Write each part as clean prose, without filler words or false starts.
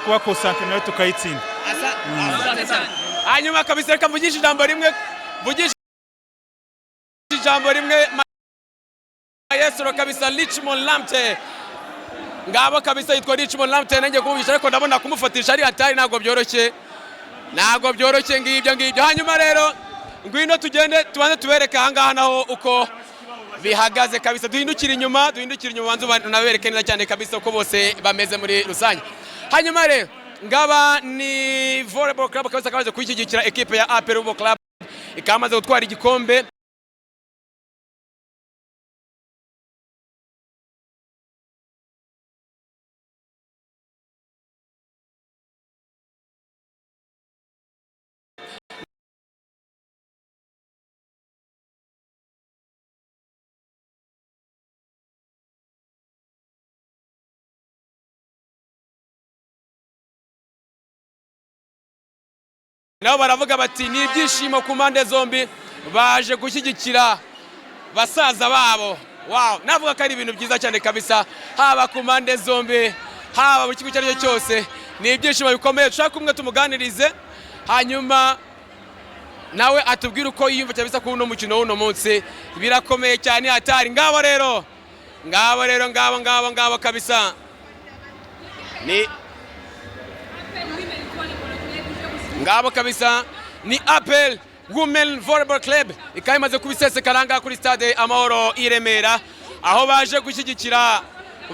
Kuba concentré nayo tukayitsinda. Hanyuma kabisa, reka mvugishe ijambo rimwe, mvugishe ijambo rimwe maestro kabisa, Richmond Lamptey. Ngabo kabisa, yitwa Richmond Lamptey. Nanjye kumuvugisha, ariko ndabona kumufatisha ari hatari, ntabwo byoroshye, ntabwo byoroshye. Ngibyo ngibyo. Hanyuma rero ngwino tugende, tubanze tubereke ahangaha naho uko bihagaze kabisa. Duhindukire inyuma, duhindukire inyuma, banze unabereke neza cyane kabisa uko bose bameze muri rusange. Hanyuma rero ngaba ni volleyball club kabisa, kabaje kuyishyigikira ekipe ya APR Football Club, ikaba imaze gutwara igikombe. Nabo baravuga bati ni ibyishimo ku mpande zombi, baje gushyigikira basaza babo. Wow, navuga ko ari ibintu byiza cyane kabisa, haba ku mpande zombi, haba mu kigo icyo ari cyo cyose, ni ibyishimo bikomeye. Dushaka kumwe tumuganirize, hanyuma nawe atubwire uko yiyumva kabisa kuri uno mukino w'uno munsi. Birakomeye cyane, hatari. Ngabo rero, ngabo rero, ngabo ngabo ngabo kabisa ni ngabo kabisa, ni APR Women Volleyball Club, ikaba imaze kubisesekara ngaha kuri Stade Amahoro i Remera, aho baje gushyigikira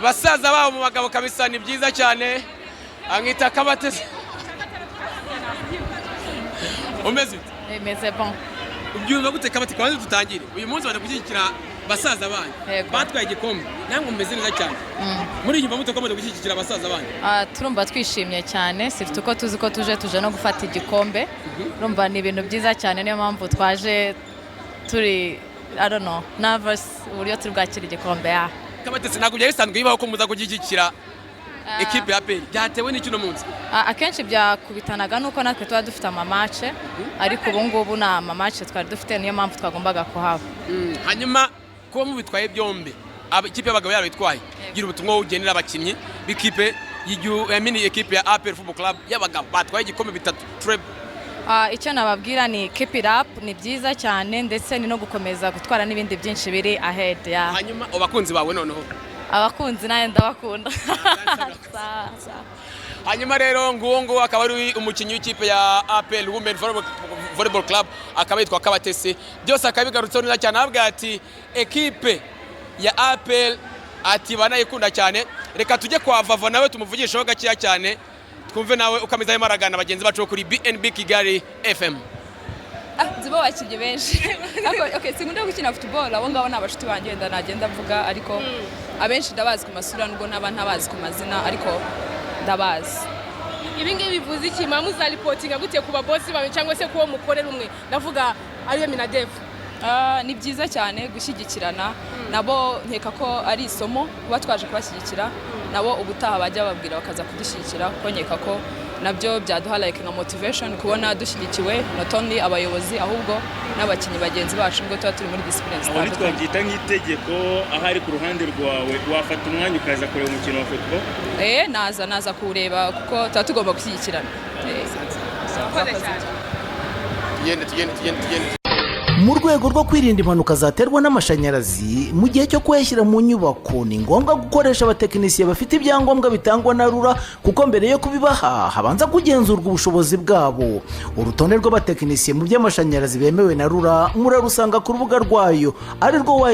basaza babo mu bagabo kabisa. Ni byiza cyane. Amwita Kabatesi. Umeze ute? Bimeze bon. Ubyumva gute, Kabati? Kabanze dutangire. Uyu munsi baje gushyigikira basaza banyu Yego. batwaye igikombe, namwe mumeze neza cyane. Muri iyi mute ko mumaze gushyigikira basaza banyu? Ah, turumva twishimye cyane, surtout ko tuzi ko tuje no gufata igikombe. Urumva ni ibintu byiza cyane, niyo mpamvu twaje turi, I don't know, nervous uburyo turi bwakira igikombe ya. Kabatesi, ntabwo byari bisanzwe bibaho ko muza gushyigikira ekipe ya APR. Byatewe n'iki uno munsi? Ah, akenshi byakubitanaga nuko natwe tuba dufite ama match, ariko ubu ngubu nta ma match twari dufite, niyo mpamvu twagombaga kuhaba. Hanyuma kuba mubitwaye byombi, ikipe y'abagabo yarabitwaye, gira ubutumwa ugenera abakinnyi b'ikipe y'igihugu ya mini, ekipe ya APR Football Club y'abagabo batwaye igikombe bitatu treble. Ah, icyo nababwira ni keep it up, ni byiza cyane, ndetse ni no gukomeza gutwara n'ibindi byinshi biri ahead ya. Hanyuma abakunzi bawe noneho? Abakunzi nawe ndabakunda. Sawa, sawa. Hanyuma rero nguwo nguwo akaba ari umukinnyi w'ikipe ya APR Women Volleyball Club, akaba yitwa Kabatesi. Byose akaba bigarutseho neza cyane, ahabwa ati ekipe ya APR, ati banayikunda cyane. Reka tujye kwa Vava, nawe tumuvugisheho gakeya cyane, twumve nawe uko ameze, arimo aragana bagenzi bacu bo kuri BNB Kigali FM. Ah, nzi bo abakinnyi benshi. Ariko, okay, sinkunda gukina football. Abo ngabo ni abashuti banjye, wenda nagenda mvuga, ariko abenshi ndabazi ku masura, nubwo ntaba ntabazi ku mazina, ariko ndabazi. Ibi ngibi bivuze iki? Muba muzaripotinga gute ku babosi bawe cyangwa se kuwo mukorera umwe, ndavuga ariwe MINADEF? Ah, ni byiza cyane gushyigikirana nabo. Nkeka ko ari isomo kuba twaje kubashyigikira nabo, ubutaha bajya bababwira bakaza kudushyigikira, kuko nkeka ko nabyo byaduha like nka motivation kubona dushyigikiwe, not only abayobozi ahubwo n'abakinnyi bagenzi bacu, nubwo tuba turi muri discipline Aho zitandukanye. ntitwabyita nk'itegeko ahari ku ruhande rwawe, wafata umwanya ukaza kureba umukino wa football? Eh, naza kuwureba kuko tuba tugomba gushyigikirana. Eh, Murakoze cyane. Tugende, tugende, tugende, tugende. Mu rwego rwo kwirinda impanuka zaterwa n'amashanyarazi mu gihe cyo kuyashyira mu nyubako, ni ngombwa gukoresha abatekinisiye bafite ibyangombwa bitangwa na RURA, kuko mbere yo kubibaha habanza kugenzurwa ubushobozi bwabo. Urutonde rw'abatekinisiye mu by'amashanyarazi bemewe na RURA murarusanga ku rubuga rwayo, ari rwo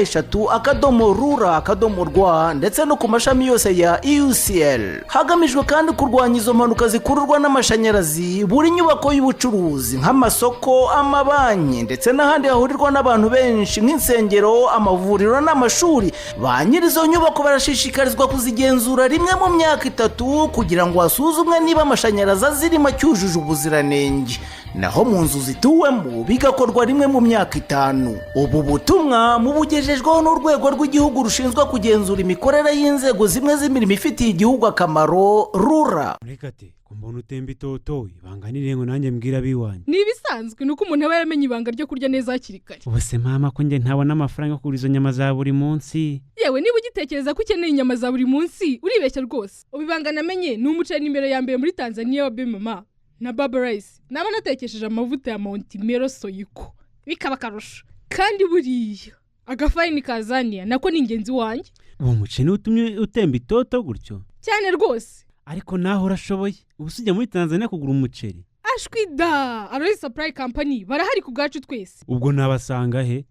www.rura.rw, ndetse no ku mashami yose ya EUCL. Hagamijwe kandi kurwanya izo mpanuka zikururwa n'amashanyarazi, buri nyubako y'ubucuruzi nk'amasoko, amabanki ndetse n'ahandi hahurirwa n'abantu benshi nk'insengero, amavuriro n'amashuri, ba nyiri izo nyubako barashishikarizwa kuzigenzura rimwe mu myaka 3 kugira ngo hasuzumwe niba amashanyarazi azirimo acyujuje ubuziranenge. Naho mu nzu zituwemo bigakorwa rimwe mu myaka 5. Ubu butumwa mubugejejweho n'Urwego rw'Igihugu rushinzwe kugenzura imikorere y'inzego zimwe z'imirimo ifitiye igihugu akamaro, RURA. Reka te ko mbona utemba itoto, ibanga ngo nanjye mbwira abiwanyu. Ni ibisanzwe, ni uko umuntu aba yaramenye ibanga ryo kurya neza hakiri kare. Ubu se mama, ko njye ntabona amafaranga yo kugura izo nyama za buri munsi? Yewe, niba ugitekereza ko ukeneye inyama za buri munsi, uribeshya rwose. Ubu ibanga namenye ni umuceri nimero ya mbere muri Tanzania wa Bemama na Baba Rice, naba natekesheje amavuta ya Montimero Soyiko, bikaba akarusho. Kandi buriya agafarini kazaniya nako ni ingenzi wanjye. Uwo muceri niwo utumye utemba itoto gutyo? Cyane rwose. Ariko naho urashoboye, ubu si ujya muri Tanzania kugura umuceri? Ashwi da! Aloyi Supply Company barahari ku bwacu twese. Ubwo nabasanga he?